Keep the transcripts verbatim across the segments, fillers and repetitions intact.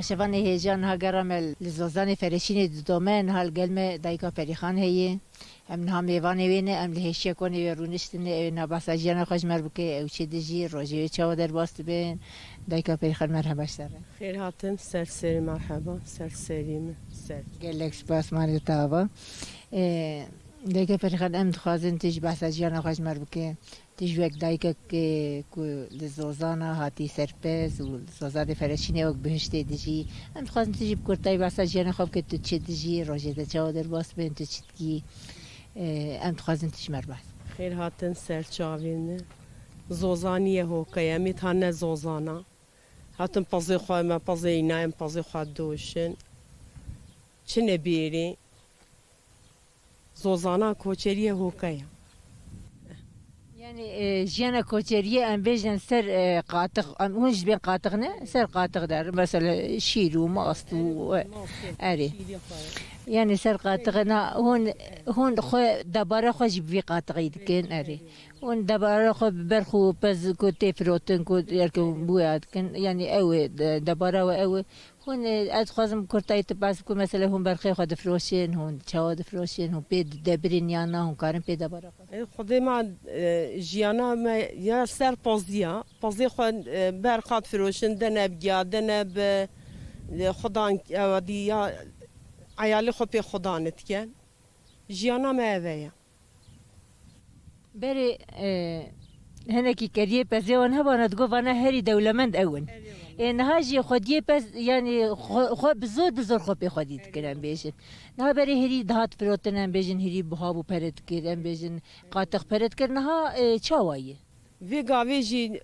Şevanê hêja niha gera me li Zozanê Fereşînê didome, niha li gel me dayika Ferîxan heye. Em niha mêvanê wê ne, em li hêşiya konê wê rûniştine, ew ê niha behsa jiyana xwe ji me bike, ew çi dijî, rojê wê çawa derbas dibin. Dayika Ferîxan merheba ji te re. Xêr hatin, ser serî merheba, ser serî min, ser. Gelek spas, malê te ava. Ê, Dayika Ferîxan, em dixwazin tu jî behsa jiyana xwe ji me re bike. Tu jî wek dayikek, e, ku li Zozana hatî serpez û li Zozanê Fereşînê wek bihiştê dijî. Em dixwazin tu jî bi kurtayî behsa jiyana xwe bike, tu çi dijî, rojê te çawa derbas bin, tu çi dikî. E, em dixwazin tu ji me re behs. Xêr hatin ser çavên min. Zozaniye hoke ye, em ê hatine Zozana. Hatin pezê xwe, me pezê îna, em pezê xwe doşin. Çine bêrê. Zozana koçeriye hoke ye. Yani, e, jiyana koçeriye em bêjin ser, e, qatix, em, hûn ji bên qatix ne, ser qatix der, mesela şîr û mast û, e, erê. Yani ser qatix na hûn, hûn xwe debara xwe jî bi vî qatixî dikin, erê. Hûn debara xwe bi berx û pez ku tê firotin, ku erke hûn bûya dikin, yani ew e, de-, debara we ew e. Hûn, e, ez dixwazim kurtayî tu behs ku mesela hûn berxê xwe difiroşin, hûn çawa difiroşin, hûn pê didebirên yan na, hûn karin pê debara xwe? E, Xwedê me, e, jiyana me ya ser paziya, pazê xwe, e, berxa difiroşin, dene bi giya, dene bi, e, xudan, ewa dî ya eyalê xwe pê xudan dikin. Jiyana me ev e ya. Berê, e, hinekî keriyê pezê wan hebana, digot vana herî dewlemend ew in. Ê, niha jî xwediyê pez, yanî xwe, xwe bi zor, bi zor xwe pê xwedî dikin, em bêjin. Niha berê herî dihat firotin, em bêjin herî buha bû pere dikir, em bêjin qatix pere dikir. Niha, e, çawa ye? Vê gavê jî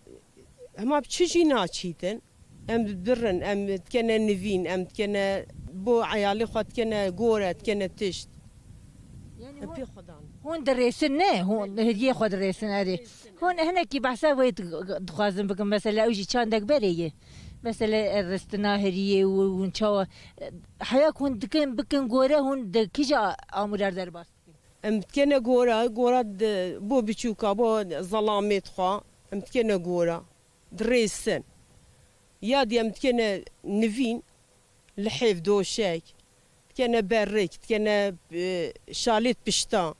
hema bi çi jî naçîtin. Em birin, em dikene nivîn, em dikene bo eyalê xwe dikene gore, dikene tişt. Yanî Em hûn, pê xwe dan. Hûn dirêsin ne, hûn hêdiyê xwe dirêsin erê. Hûn hinekî behsa wê di-, dixwazin bikin, mesela ew jî çandek berê ye. Mesela ristina heriyê û hûn çawa, e, heya ku hûn dikin, bikin gore, hûn di kîja amûrer derbas dikin? Em dikene gora, gora di, bo biçûka, bo zelamê dixwa, em dikene gora. Dirêsin. Ya dî em dikene nivîn, lihêv doşek, dikene berrik, dikene, e, şalêt pişta.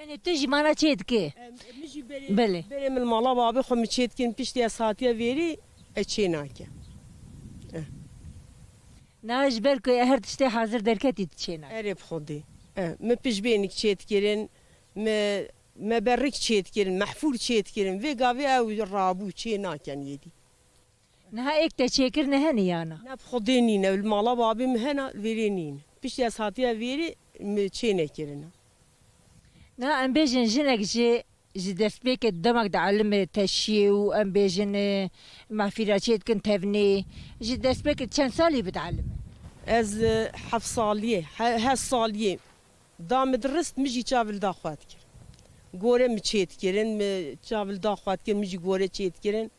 Yani tu jî mana çê dike? Em, min jî berê, Belê. Berê min mala babê xwe min çê dikin, piştî ez hatiye vêrî, ez çê nakim. Eh. Na ji ber ku her tiştê hazir derketî tu çê nakî? Erê bi Xwedê. Eh, min pişbênik çê dikirin, min Me berrik çêdikirin, mehfûr çêdikirin. Vê gavê ew rabû çê naken yêdî. Niha êk te çêkirine hene yana? Ne bi Xwedê nîne, li mala babê min hena, li vêrê nîne. Piştî ez hatiye vêrê, min çê nekirine. Niha em bêjin jinek ji, ji destpêkê demek dielime teşiyê û em bêjin, e, mehfîra çêdikin tevnê. Ji destpêkê çend salî bi dielime? Ez, e, heft saliyê, he-, heft saliyê. Da min dirist, min jî çav li da xwe dikir. Gore min çê dikirin, min çav li da xwe dikir, min jî gore çê dikirin.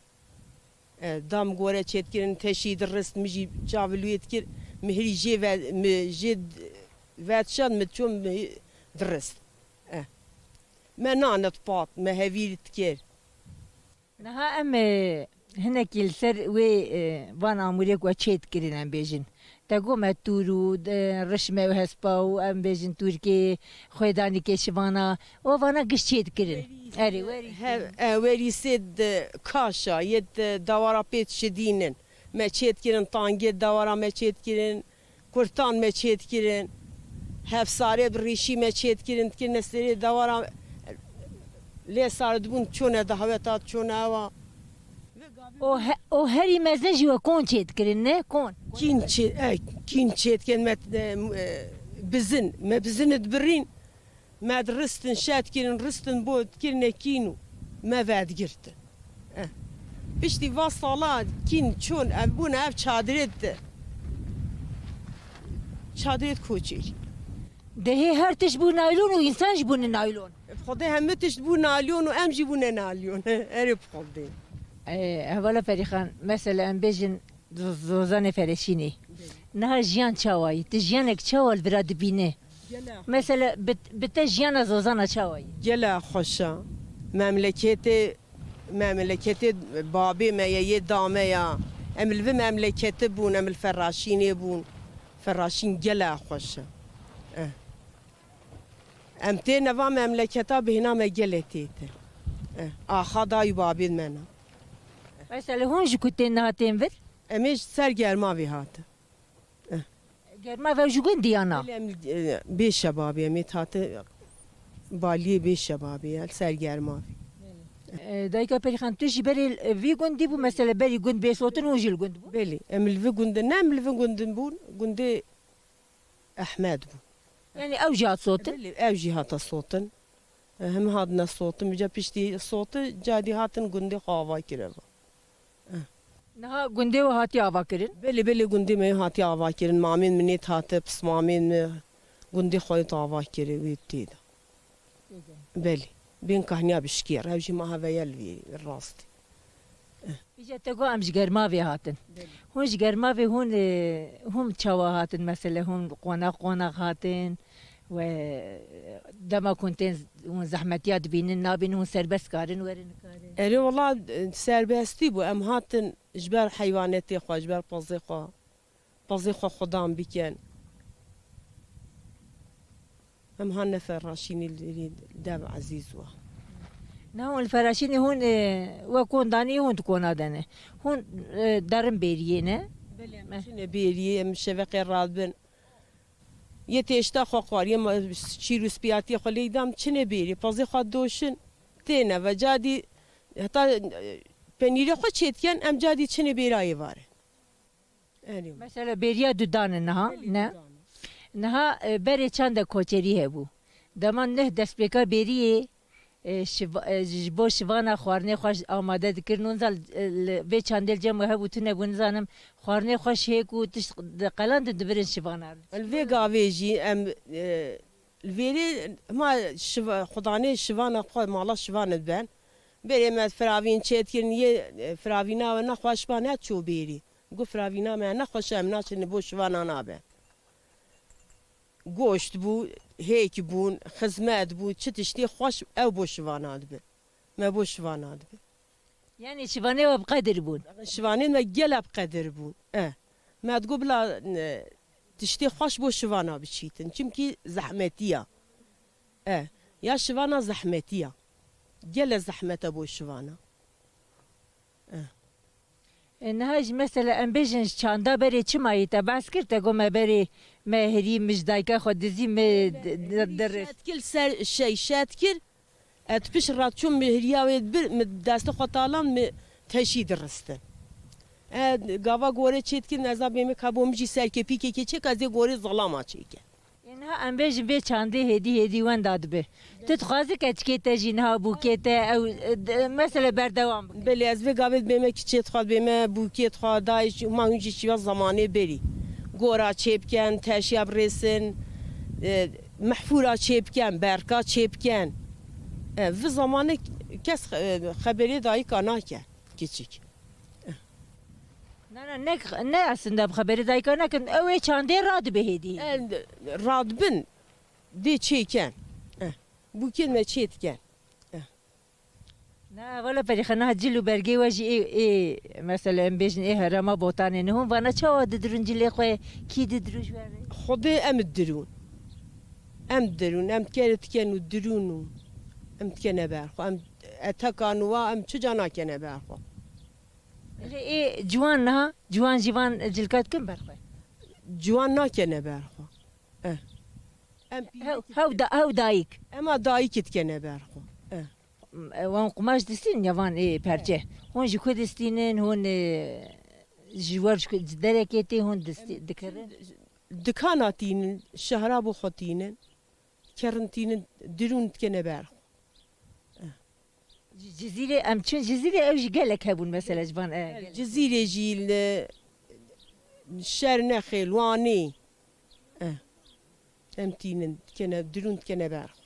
E, da min gore çê dikirin, teşî dirist, min jî çav li wê dikir. Min hirî jê ve, min jê d-, vedişand, min çûm, min dirist. E. Me nan dipat, me hevîr dikir. Niha em, e, hinekî li ser wê, e, van amûrê ku çê dikirin, em bêjin. Te got me tûr û, e, rişme û hespa û em bêjin tûrkê, xwêdanî kêşivana. O vana giş çê dikirin. Erê, werî He, e, werî sê di kaşa, yê di dewara pê dişidînin. Me çê dikirin, tangê dewara me çê dikirin. Kurtan me çêdikirin, hevsarê bi rîşî me çêdikirin, dikirine serê dewara lê sar dibûn çone dahweta çone ewa. O he-, o herî mezin jî we kon çêdikirin, ne? Kon. Kîn çê-, e, kîn çêdikirin me, e, e, bizin, me bizin dibirîn. Me diristin, şet kirin, ristin bo kirine kîn û me vedigirtin. Eh. Piştî va sala kîn çûn, ev bûne ev çadirê di. Çadirê di koçêrî. Dehê her tişt bû naylon û însan jî bûne naylon. Xwedê hemû tişt bû naylon û em jî bûne naylon. Erê bi Xwedê. Ee, hevala Ferîxan, mesela em bêjin, Zo-, Zozanê Fereşînê. Belê. Niha jiyan çawa ye? Tu jiyanek çawa li vira dibîne? Gele. Mesela bi, bi te jiyana Zozana çawa ye? Gele xweş e. Memleketê, memleketê babê me ye, yê da me ya. Em li vê memleketê bûn, em li Ferraşînê bûn. Ferraşîn gelek xweş e. Eh. Em têne va memleketa bêhna me gelê tête. Eh. Axa dayî û babên me ne. Mesela hûn ji ku tên niha tên vir? Em ê ji ser Germavê hatin. Eh. Germavê ji gundî ya na? Em, e, bê şebabê, em ê tate baliyê bê şebabê ya, li ser Germavê. E, dayika Perîxan, tu jî berê, e, vî gundî bû, mesela berî gund bê sotin û jî li gund bû? Belê, em li vî gundê, ne em li vî gundin bûn, gundê Ehmed bû. Yani ew jî hat sotin? Belê, ew jî hata sotin. E, hem hatine sotin, ca piştî soti, cadî hatin gundê xwe ava kireva. Niha gundê we hatiye avakirin? Belê, belê, gundê me hatiye avakirin. Mamên min ê hate, pismamên me gundê xwe yê avakirê wê tê de. Belê. Bên kahniya bişkê, ew jî ma heveya li vê rastî. Îca te got em ji Germavê hatin. Belê. Hûn ji Germavê hûn, e, hûn çawa hatin? Mesele hûn qonax qonax hatin? We dema ku hûn tên, hûn zehmetiya dibînin, nabînin hûn serbest karin werin nikarin? Erê wela, e, serbestî bû. Em hatin ji ber heywanetê xwe, ji ber pezê xwe, pezê xwe xudan bikin. Em han ne Ferraşînî li dev ezîz wa. Ne hûn li Ferraşînî hûn, e, we kon danî hûn di kona de ne. Hûn, e, derin bêriyê ne? Belê, em çine bêriyê, em şeveqê radibin. Yê têşta xwe xwar, yê ma-, çîr û spiyatiyê xwe lê dam, çinê bêrî, pezê xwe doşin, têne ve cadî, heta, e, penîrê xwe çêdikin, em cadî çinê bêrayê vare. Erê. Mesela bêriya dudan e niha, ne? Dudan e. Niha, e, berê çanda koçerî hebû. Dema neh destpêka bêriyê, e, şiva-, e, ji bo şivana xwarinê xwe amade dikirin. Onza, e, li vê çandê li cem we hebû tune bû, nizanim, xwarinê xwe şihêk û tişt di qelan di dibirin şivana. Li vê gavê jî em, e, li vêrê hema şiva-, xudanê şivana xwe, mala şivana diben. Berê me firavîn çêdikirin, yê, e, firavîna we nexweş ba, ne ço bêrî. Got, firavîna me nexweş e, em naçin bo şivana nabe. Goşt bû, hêk bûn, xizmet bû, çi tiştê xweş ew bo şivana dibe. Me bo şivana dibe. Yani şivanê we bi qedir bûn? Şivanê me gele bi qedir bûn. E. Me digot bila, e, tiştê xweş bo şivana biçîtin. Çimkî zehmetî ya. E. Ya şivana zehmetî ya. Gele zehmet e bo şivana. E. E, niha jî mesela em bêjin ji çanda berê çi mayî te behs kir, te got me berê me herî min ji dayika xwe dizî min di-, di-, dirist. Şetkil ser şey şetkir, e, tu piş re çûm min hiriya wê bir, min destê xwe talan min teşî diristin. E, gava gore çêdikin, ez a bê min ka bo min jî serkepîkekê çêk, ez ê gorê zilama çêke. Ê, niha em bêjin vê çandê hêdî hêdî wenda dibe. Tu dixwazî keçikê te jî niha bûkê te ew, e, d-, mesele berdewam bike? Belê, ez vê gavê dibême kiçê dixwa, dibême bûkê dixwa, dayî, ma hûn jî şiva zamanê berî. Gora çêbikin, teşiya birêsin, e, mehfûra çêbikin, berka çêbikin. E, vi zamanê kes, e, xeberê dayika nake kiçik. Na, na, ne, ne aslında bi xeberê dayika nekin. Ew ê çandê radibe hêdî. En radibin dê çêken. Eh, bûkên me çê diken. Eh. Na, wala perîxana cil û bergê we jî ê, ê, mesela em bêjin ê herema botanê ne. Hûn vana çawa didirûn cilê xwe, kî didirû ji we re? Xwedê em didirûn. Em didirûn, em kere diken û dirûn û em dikene ber xwe. Em etekan û wa em çi ca nakene ber xwe. Lê ê ciwan niha, ciwan jî van cilka dikin ber xwe? Ciwan nakene ber xwe. Eh. Em pî- Hew, hew da-, hew dayik. Ema dayikê dikene ber xwe. Eh. Wan qumaş distînin ya van ê perçe? Hûn ji ku distînin, hûn, e, ji wer ji ku, ji derekê tê hûn distî-, dikirin? Dikana tînin, şehra bo xwe tînin, kerin tînin, dirûn dikene ber xwe. Ji Cizîrê em çin, Cizîrê ew jî gelek hebûn mesela ji van, e, gelek. Cizîrê jî li Şernexê, li Wanê. Eh. Em tînin, dikene, dirûn dikene ber xwe.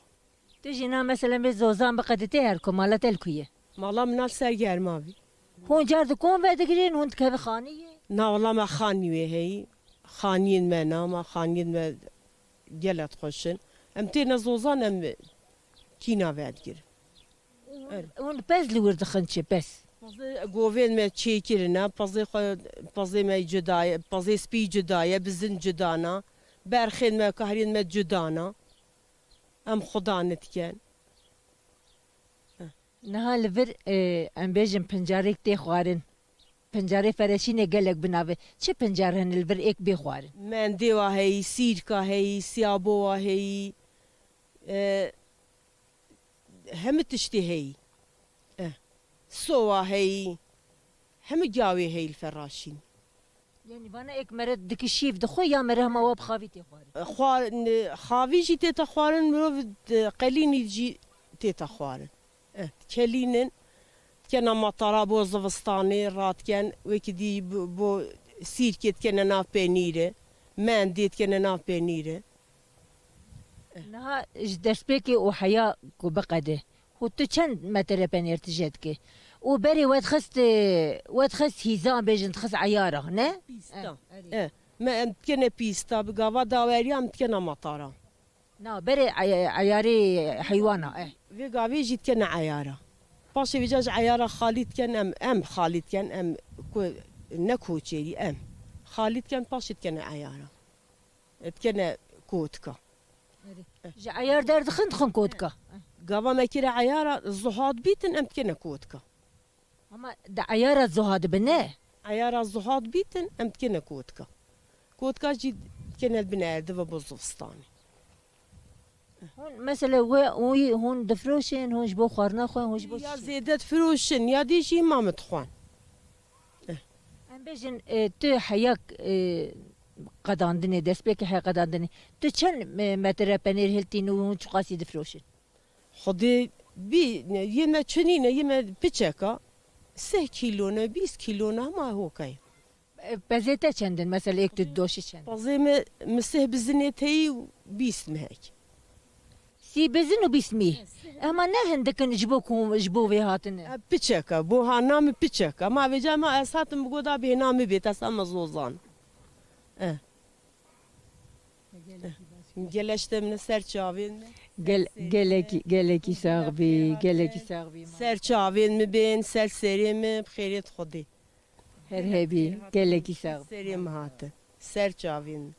Tu jî na mesela bê zozan biqeditê her ku mala te li ku ye? Mala min a li ser Germavê. Hûn car di kom vedigirin, hûn dikevin xaniyê? Na wela me xanî wê heyî. Xaniyên me na, ma xaniyên me gelek xweş in. Em têne zozan em kîna vedigirin. Hûn, hûn pez li wir dixin çi pez? Pezê govên me çêkirine, pezê xwe, pezê me cuda ye, pezê spî cuda ye, bizin cuda ne. Berxên me, kahriyên me cuda ne. Em xudanê dikin. Niha li vir, e, em bêjin pincarek tê xwarin. Pincarê fereşînê gelek bi nav e. Çi pincar hene li vir êk bê xwarin? Mendê wa heyî, sîrka heyî, siyabo wa heyî. E, hemî tiştê heyî. E, sowa heyî. Hemî gawê heyî li feraşîn. Yanî vana êk mere dikişîv dixwe ya mere hema wa bi xavî tê xwarin? Xwar-, n-, xavî jî tê te xwarin, mirov di-, qelînî jî tê te xwarin. Eh, dikelînin, dikene matara bo zivistanê, radiken, wekî dî bo, bo sîrkê dikene nav penîrê, mendê dikene nav penîrê. Niha ji destpêkê û heya ku biqede, û tu çend metre penêr tije dike? Û berê we dixist, e, we dixist hîzan bêjin, dixist eyara, ne? Pîsta. Eh, erê. Eh, me em dikene pîsta, bi gava daweriya em dikene matara. Na, berê ey-, eyarê heywana, eh. Vê gavê jî dikene eyara. Paşê vêca ji eyara xalî diken em, em xalî diken, em ku ne koçerî, em. Xalî diken, paşê dikene eyara. Dikene kotika. Erê. Ji eyar derdixin, dixin kotika. Gava me kire eyara zuhat bîtin, em dikene kotika. Ama di eyara zuha dibe ne? Eyara zuhat bîtin, em dikene kotika. Kotika jî dikene bin erdê ve bo zivistanê. Hûn, mesela, we, wî hûn difroşin, hûn ji bo xwarina xwe, hûn ji bo Ya çi? Zêde difiroşin, ya dî jî ma min dixwan. Em bêjin, e, tu heya, e, qedandinê, destpêkê heya qedandinê, tu çend, e, metre penêr hiltîn û hûn çiqasî difroşin? Xwedê bî, ne, yê me çinî ne, yê me piçeka, sih kîlo ne, bîst kîlo ne, hema hokay. E, pezê te çend in? Mesela êk tu didoşî çend? Pezê me, mi sih bizinê teyî bîst mehek. Sî bizin û bîst mî. Ema ne hindik in ji bo ku, ji bo vê hatine. E, piçek e, bo ha namê piçek e. Ma vêca ma ez hatim bi goda bê namê bê, te sa me zozan. E. Geleşte min ser çavên min. Gel-, gelekî, gelekî sax bî, gelekî sax bî. Ser çavên min bên, ser serê min, bi xêrê Xwedê. Her hebî, gelekî sax bî. Serê min hate. Ser çavên min.